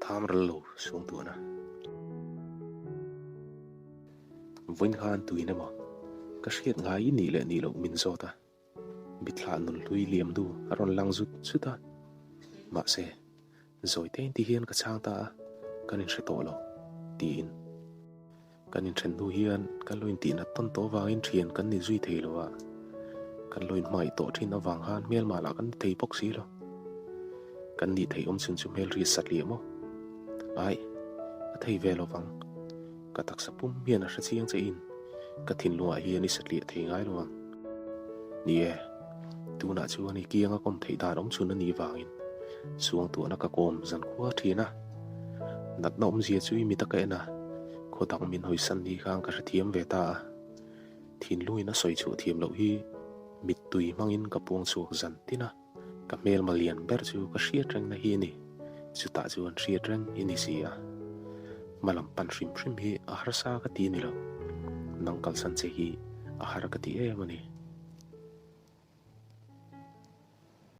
tham ral lo suangtuahna. Vawiin khan tuin emaw ka hriat ngai i nih leh nih loh min zawt a, mitthlah nun hlui liam du a rawn lang zut zut a. Mahse, zawi tein ti hian ka chhang ta a, kan inhre tawh lo, tiin. Kan inthen hnu hian kan lo intihnat tawn tawh avangin thian kan ni zui thei lo a, kan lo inhmangaih tawh thin avang khan hmelmah lah kan ni thei bawk si lo. Kan nih theih awm chhun chu hmel ri sat liah maw? Ai, a thei ve lo vang. Ka taksa pum hian a hre chiang che in ka thinlungah hian i satliah thei ngai lo ang. Ni e, tunah chuan i kianga kawm theih dan awm chhun a nih vangin suangtuahna ka kawm zan khua thin a. Natna awmzia chu i mit a ka en a, khaw dang min hawisan ni khan ka hrethiam ve ta a. Thinlungin a sawi chhuah thiam loh hi mittui hmangin ka puang chhuak zan tin a. Ka hmelma lian ber chu ka hriat rengna hi a ni, chutah chuan hriat reng i ni si a. Hma lam pan hrim hrim hi a harsa ka ti ni lo, nang kalsan che hi a har ka ti em a ni.